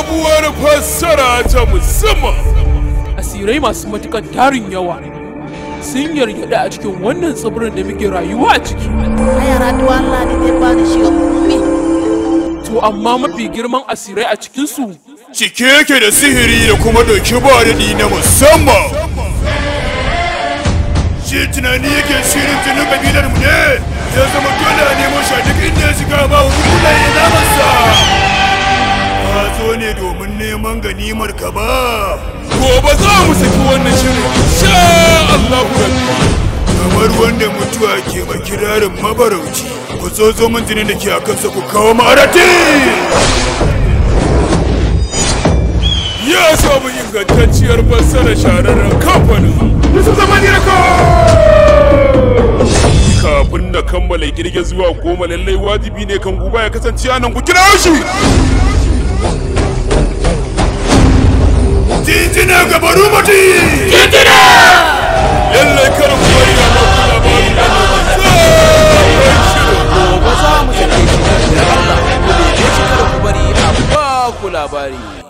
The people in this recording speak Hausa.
Sabuwar fassara ta musamman. Asirai masu matukar tarin yawa sun yarda a cikin wannan tsibirin da muke rayuwa a ciki. To amma mafi girman asirai a cikinsu cike yake da sihiri da kuma ɗauki ba daɗi na musamman. Shi tunani yake shirin jinin ƙabilar mu ne, ya zama dole a nemo shi a duk inda ya shiga ba hukuma ya namansa. Ka zo ne domin neman ganimar ka ba. Gobe za mu saki wannan shirin, sha Allahu Rabbi. Kamar wanda mutuwa ke makirarin mabarauci, ku tsotso min jinin da ke a kansa ku kawo ma'arati! Ya samu ingantacciyar fassara shahararren kamfanin Yusuf Zamani Kafin na kammala kirge zuwa 10 lallai wajibi ne kan guba ya kasance a nan ku kira shi! Jinjina ga Barumati! Jinjina! Lallai kada ku bari a baku labarin wannan sabon shirin. Gobe za mu sake shi da Allah, ku neme shi kada ku bari a baku labari.